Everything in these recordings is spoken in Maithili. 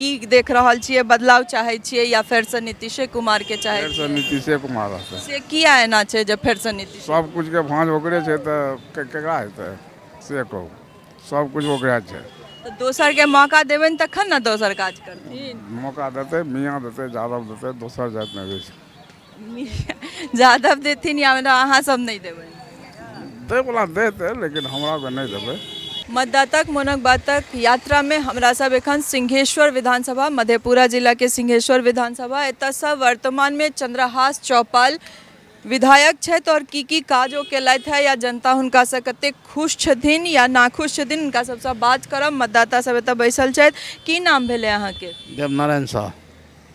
की देख रहल छियै, बदलाव चाहै छियै या फेरसँ नीतीशे कुमारके चाहै फेरसँ छियै? नीतीशे कुमार रहतै। से किया एना छै जे फेरसँ नीतीश? सब किछुके भाँज ओकरे छै तऽ केकरा हेतै से कहू। सब किछु ओकरे छै। तऽ दोसरके मौका देबनि तखन ने दोसर काज करथिन। मौका देतै मियाँ देतै, यादव देतै, दोसर जाति नहि दै छै। यादव देथिन या मतलब अहाँ सब नहि देबै? दैवला देतै लेकिन हमरा के नहि देबै। मतदाताक मोनक बातक यात्रामे हमरा सब एखन सिंहेश्वर विधानसभा, मधेपुरा जिलाके सिंहेश्वर विधानसभा, एतऽसँ वर्तमानमे चंद्रहास चौपाल विधायक छथि आओर की की काज ओ केलथि है या जनता हुनकासँ कतेक खुश छथिन या नाखुश छथिन, हुनका सबसँ बात करब। मतदाता सब एतऽ बैसल छथि। की नाम भेलै अहाँके? देवनारायण साह।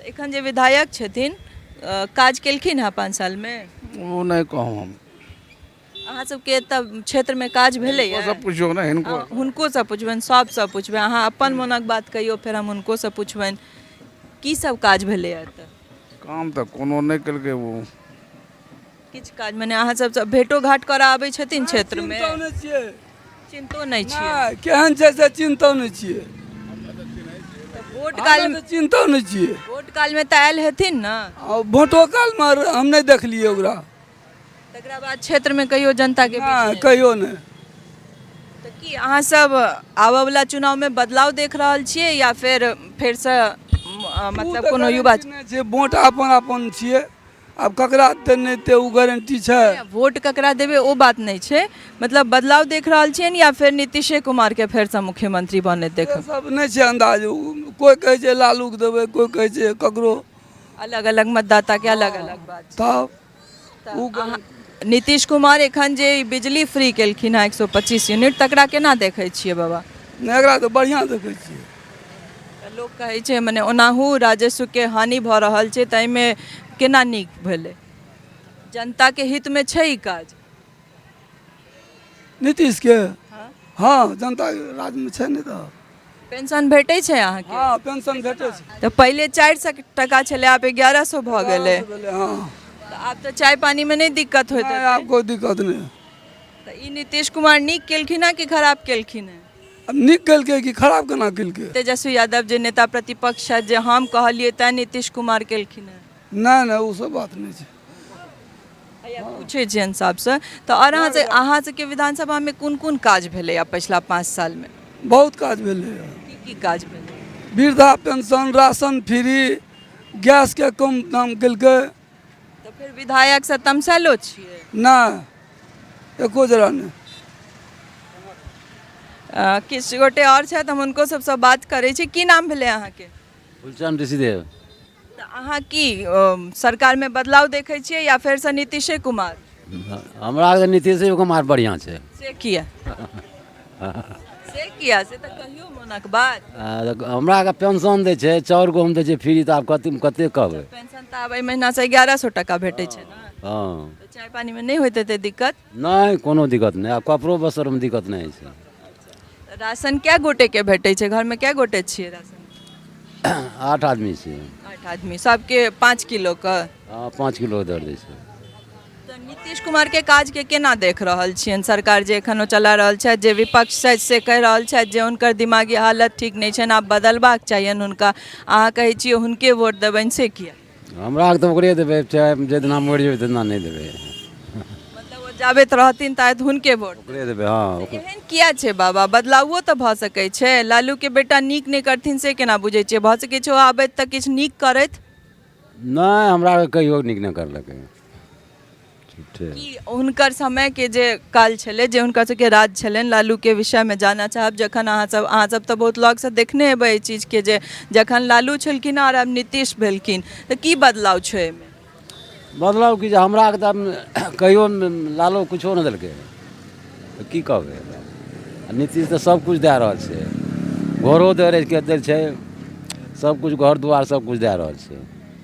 एखन जे विधायक छथिन काज केलखिन हँ 5 सालमे? ओ नहि कहू हम। अहाँ सबके एतऽ क्षेत्रमे काज भेलैए? सब पुछियौ ने हिनको। हुनकोसँ पुछबनि, सबसँ पुछबै। अहाँ अपन मोनक बात कहियौ, फेर हम हुनकोसँ पुछबनि। की सब काज भेलैए एतऽ? काम तऽ कोनो नहि केलकै ओ। किछु काज मने अहाँ सब भेंटो घाट करऽ आबै छथिन क्षेत्रमे? चिन्तो नहि छियै। चिन्तो नहि छियै? नहि, केहन छै से चिन्तो नहि छियै। तऽ वोट काल हमरा तऽ चिन्तो नहि छियै। वोट कालमे तऽ आयल हेथिन ने? आ वोटो कालमे हम नहि देखलियै ओकरा। तकरा बाद क्षेत्रमे कहियो जनताके बीच नहि, नहि? कहियो नहि। तऽ की अहाँ सब आबऽवला चुनावमे बदलाव देख रहल छियै या फेर फेरसँ मतलब ओ तऽ कोनो युवा? गारंटी नहि छै, वोट अपन अपन छियै, आब ककरा देतै नहि देतै ओ गारंटी छै? वोट ककरा देबै ओ बात नहि छै, मतलब बदलाव देख रहल छियनि या फेर नीतीशे कुमारके फेरसँ मुख्यमंत्री बनैत देखब? से सब नहि छै अन्दाज। कोइ कहै छै लालूके देबै, कोइ कहै छै ककरो। अलग अलग मतदाताके अलग अलग बात छै। तब ओ अहाँ नीतीश कुमार एखन जे ई बिजली फ्री केलखिन हँ 125 यूनिट, तकरा केना देखै छियै बाबा? नहि, एकरा तऽ बढ़िआँ देखै छियै। तऽ लोक कहै छै मने ओनाहु राजस्वके हानि भऽ रहल छै, ताहिमे केना नीक भेलै? जनताके हितमे छै ई काज? नीतीशके? हँ, जनताके राजमे छै ने। तऽ पेंशन भेटै छै अहाँके? हँ, पेंशन भेटै छै। तऽ पहिले 400 टका छलै, आब 1100 भऽ गेलै। भेलै, हँ। तऽ आब तऽ चाय पानीमे नहि दिक्कत होइत नहि, हेतै? आब कोइ दिक्कत नहि। तऽ ई नीतीश कुमार नीक केलखिन हँ कि खराब केलखिन हँ? आब नीक केलकै कि खराब केना केलकै? तेजस्वी यादव जे नेता प्रतिपक्ष छथि, जे हम कहलियै तैँ नीतीश कुमार केलखिन हँ। नहि नहि, ओ सब बात नहि छै। हैया पूछै छियनि सबसँ। तऽ आओर अहाँ से अहाँ सबके विधानसभामे कोन कोन काज भेलैए पछिला 5 सालमे? बहुत काज भेलैए। की की काज भेलै? वृद्धा पेंशन, राशन फ्री, गैसके कम दाम केलकै। तऽ फेर विधायकसँ तमसायलो छियै? नहि, एको जरा नहि। किछु गोटे आओर छथि, हम हुनको सबसँ बात करै छी। की नाम भेलै अहाँके? फुलचंद ऋषिदेव। तऽ अहाँ की सरकारमे बदलाव देखै छियै या फेरसँ नीतीशे कुमार? हमरा तऽ नीतीशे कुमार बढ़िआँ छै। से किया? से किया, से तऽ कहियौ मोनक बात। हमरा के पेंशन दै छै, चाउर गहूँम दै छै फ्री, तऽ आब कते कते कहबै? पेंशन तऽ आब एहि महीनासँ 1100 टाका भेटै छै ने? हँ। तऽ चाय पानीमे नहि होइत हेतै दिक्कत? नहि, कोनो दिक्कत नहि। आब कपड़ो बसरमे दिक्कत नहि होइ छै। राशन कए गोटेके भेटै छै? घरमे कए गोटे छियै राशन? 8 आदमी छियै। 8 आदमी, सबके 5 किलोके? हँ, 5 किलो दर दै छै। तऽ नीतीश कुमारके काजके केना देख रहल छियनि? सरकार जे एखन ओ चला रहल छथि, जे विपक्ष छथि से कहि रहल छथि जे हुनकर दिमागी हालत ठीक नहि छनि, आब बदलबाक चाहियनि हुनका। अहाँ कहै छियै हुनके वोट देबनि, से किया? हमरा तऽ ओकरे देबै, चाहे जाहि दिना मरि जेबै तहि दिना नहि देबै। मतलब ओ जाबैत रहथिन ताबैत हुनके वोट? ओकरे देबै, हँ। एहन किया छै बाबा? बदलावो तऽ भऽ सकै छै। लालूके बेटा नीक नहि करथिन से केना बुझै छियै? भऽ सकै छै ओ आबैत तऽ किछु नीक करथि। नहि, हमरा कहियो नीक नहि करलकै। झूठे। की हुनकर समयके जे काल छलै, जे हुनकर सबके राज छलनि, लालूके विषयमे जानऽ चाहब, जखन अहाँ सब तऽ बहुत लगसँ देखने हेबै एहि चीजके, जे जखन लालू छलखिन आओर आब नीतीश भेलखिन, तऽ की बदलाव छै एहिमे? बदलाव की जे हमरा तऽ कहियो लालू किछो नहि देलकै, तऽ की कहबै? आ नीतीश तऽ सबकिछु दए रहल छै, घरो दए दै छै, सबकिछु, घर दुआर सबकिछु दए रहल छै।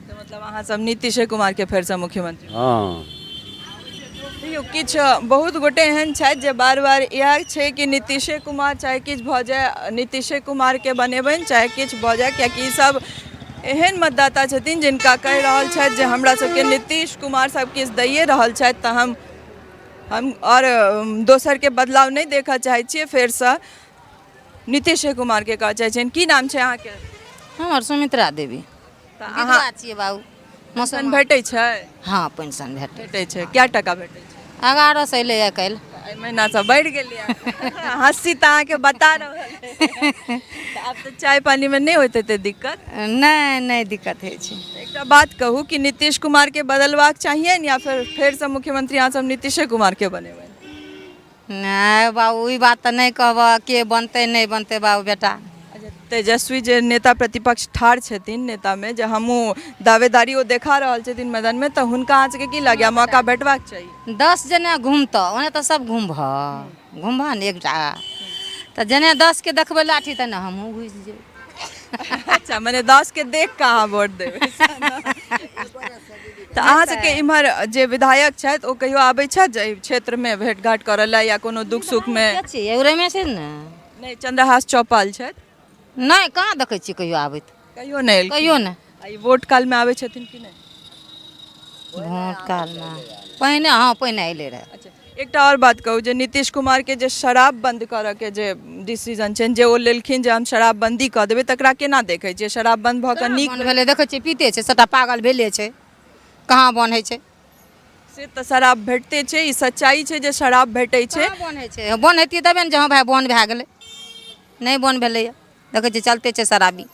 तऽ मतलब अहाँ सब नीतीशे कुमारके फेरसँ मुख्यमंत्री? हँ। देखियौ, किछु बहुत गोटे एहन छथि जे बार बार इएह छै कि नीतीशे कुमार, चाहे किछु भऽ जाय नीतीशे कुमारके बनेबनि, चाहे किछु भऽ जाय, कियाकि ईसभ एहन मतदाता छथिन जिनका कहि रहल छथि जे हमरा सबके नीतीश कुमार सब किछु दैए रहल छथि, तऽ हम आओर दोसरके बदलाव नहि देखऽ चाहै छियै, फेरसँ नीतीशे कुमारके कहऽ चाहै छियनि। की नाम छै अहाँके? हमर सुमित्रा देवी। तऽ अहाँ विधवा छियै बाबू। पेंशन भेटै छै? हँ, पेंशन भेटै। भेटै छै। कए टका भेटै छै? 1100 एलै काल्हि। एहि महीनासँ बढ़ि गेलै। हँसी तऽ अहाँके बता रहल अइ। तऽ आब तऽ चाय पानीमे नहि होइत हेतै दिक्कत? नहि, नहि दिक्कत होइ छै। एकटा बात कहू कि नीतीश कुमारके बदलबाक चाहिए या फिर फेरसँ मुख्यमंत्री अहाँ सब नीतीशे कुमारके बनेबै? नहि बाबू, ई बात तऽ नहि कहबह, के बनतै नहि बनतै बाबू बेटा। अच्छा, तेजस्वी जे नेता प्रतिपक्ष ठाढ़ छथिन नेतामे, जे हमहूँ दावेदारी ओ देखा रहल छथिन मैदानमे, तऽ हुनका अहाँ सबके की लगैए, मौका भेटबाक चाही? 10 जने घुमतऽ ओने तऽ सब घुमबह घुमबह ने एकटा तऽ जेने 10के देखबै लाठी तऽ ने हमहूँ घुसि जेबै। अच्छा, मने 10 के देख कऽ अहाँ वोट देबै। तऽ अहाँ सबके इम्हर जे विधायक छथि, ओ कहियो आबै छथि जे एहि क्षेत्रमे भेँट घाट करऽ लए या कोनो दुख सुखमे? के छियै? एगो रमेशे ने? नहि, चंद्रहास चौपाल छथि। नहि, कहाँ देखै छियै कहियो आबैत। कहियो नहि एलखिन? कहियो नहि। आ ई वोट कालमे आबै छथिन कि नहि? वोट कालमे पहिने, हँ, पहिने अयलै रहए। अच्छा, एकटा आओर बात कहू जे नीतीश कुमारके जे शराब बंद करऽके जे डिसीजन छनि, जे ओ लेलखिन जे हम शराबबंदी कऽ देबै, तकरा केना देखै छियै? शराब बंद भऽ कऽ नीक बन्द भेलै? देखै छियै पीते छै सबटा, पागल भेले छै। कहाँ बन्द होइ छै? से तऽ शराब भेटते छै, ई सच्चाइ छै जे शराब भेटै छै। कहाँ बन्द होइ छै? बन्द हेतियै तबे ने जे हँ भाय बन्द भए गेलै। नहि बन्द भेलैए, देखै छियै चलते छै शराबी।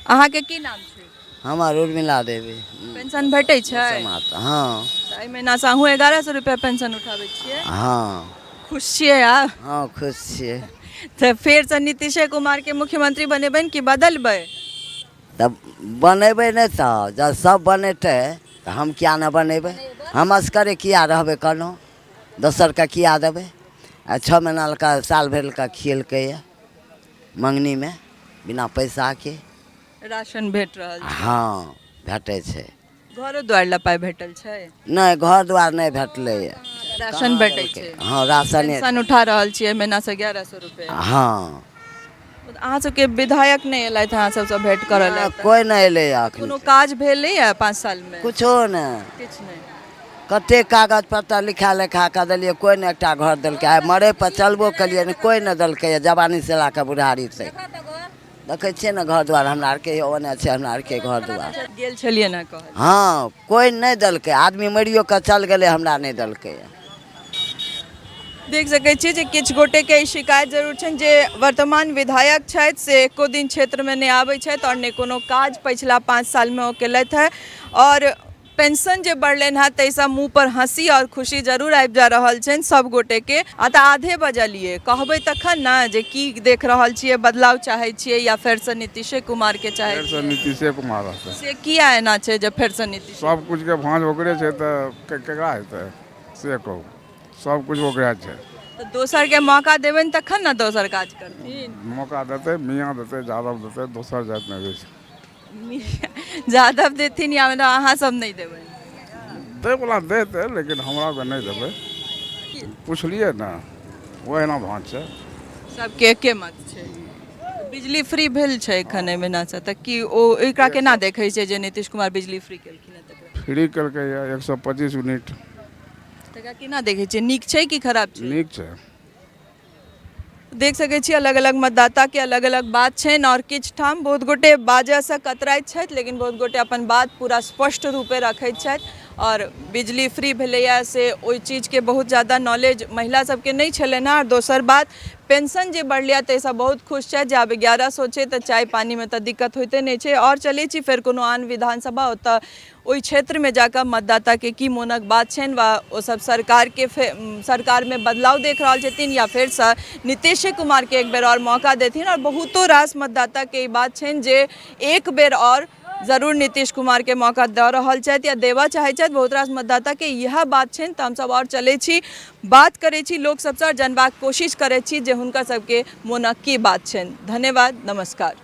अहाँके की नाम छै? हमर उर्मिला देवी। पेंशन भेटै छै? हँ। तऽ एहि महीनासँ अहूँ 1100 रुपैआ पेंशन उठाबै छियै? हँ। खुश छियै आब? हँ, खुश छियै। तऽ फेरसँ नीतीशे कुमारके मुख्यमंत्री बनेबनि कि बदलबै? तऽ बनेबै नहि तऽ जब सब बनेतै तऽ हम किया नहि बनेबै? हम असगरे किया रहबै? कोनो दोसरके किया देबै? आ 6 महीना लऽ कऽ, साल भरि लऽ कऽ खिएलकैए मङ्गनीमे बिना पैसाके। राशन भेट रहल छै? हँ, भेटै छै। घरो द्वार लए पाइ भेटल छै? नहि, घर दुआर नहि भेटलैए। राशन भेटै छै? हँ, राशने। पेंशन उठा रहल छियै महीनासँ 1100 रुपैआ? हँ। अहाँ सबके विधायक नहि एलथि अहाँ सबसँ भेंट करऽ लए? कोइ नहि एलैए एखन। कोनो काज भेलैए 5 सालमे? कुछो नहि। किछु नहि? कतेक कागज पत्तर लिखा लिखा कऽ देलियै, कोइ नहि एकटा घर देलकै। आइ मरै पर चलबो केलियै ने, कोइ नहि देलकै। जवानी से लए कऽ बुढ़ारी तक देखै छियै ने, घर दुआर हमरा आरके ओने छै, हमरा आरके घर दुआर। गेल छलियै ने कहल? हँ, कोइ नहि देलकै। आदमी मरियो कऽ चल गेलै, हमरा नहि देलकै। देख सकै छियै जे किछु गोटेके ई शिकायत जरूर छनि जे वर्तमान विधायक छथि से एको दिन क्षेत्रमे नहि आबै छथि आओर नहि कोनो काज पछिला 5 सालमे ओ केलथि हेँ, आओर पेंशन जे बढ़लनि हेँ ताहिसँ मुँहपर हँसी आओर खुशी जरूर आबि जा रहल छनि सभ गोटेके। आ तऽ आधे बजलियै, कहबै तखन ने जे की देख रहल छियै, बदलाव चाहै छियै या फेरसँ नीतीशे कुमारके चाहै फेरसँ छियै? नीतीशे कुमार रहतै। से किया एना छै जे फेरसँ नीतीश? सब किछुके भाँज ओकरे छै तऽ केकरा हेतै से कहू? सब किछु ओकरे छै। तऽ दोसरके मौका देबनि तखन ने दोसर काज करथिन। मौका देतै मियाँ, देतै यादव, देतै दोसर जाति नहि दै छै। यादव देथिन या मतलब अहाँ सब नहि देबै? दैवला देतै, लेकिन हमरा के नहि देबै। पुछलियै ने, ओहिना भाँज छै। सबके एके मत छै। बिजली फ्री भेल छै एखन एहि महीनासँ, तऽ की ओ एकरा केना देखै छै जे नीतीश कुमार बिजली फ्री केलखिन हँ तकरा? फ्री केलकै 125 यूनिट। तकरा केना देखै छियै, नीक छै कि खराब छै? नीक छै। देख सकै छी अलग अलग मतदाताके अलग अलग बात छनि, आओर किछु ठाम बहुत गोटे बाजऽसँ कतराइत छथि, लेकिन बहुत गोटे अपन बात पूरा स्पष्ट रूपे रखैत छथि। आओर बिजली फ्री भेलैए से ओहि चीजके बहुत ज्यादा नॉलेज महिला सबके नहि छलनि हेँ, आओर दोसर बात पेंशन जे बढ़लैए ताहिसँ बहुत खुश छथि जे आब 1100 छै तऽ चाय पानीमे तऽ दिक्कत होइते नहि छै। आओर चलै छी फेर कोनो आन विधानसभा, ओतऽ ओहि क्षेत्रमे जाकऽ मतदाताके की मोनक बात छनि, वा ओसभ सरकारके सरकारमे बदलाव देख रहल छथिन या फेरसँ नीतीशे कुमारके एक बेर आओर मौका देथिन। आओर बहुतो रास मतदाताके ई बात छनि जे एक बेर आओर जरूर नीतीश कुमारके मौका दऽ रहल छथि या देबऽ चाहै छथि। बहुत रास मतदाताके इएह बात छनि। तऽ हमसभ आओर चलै छी, बात करै छी लोक सबसँ, जानबाक कोशिश करै छी जे हुनकर सबके मोनक की बात छनि। धन्यवाद, नमस्कार।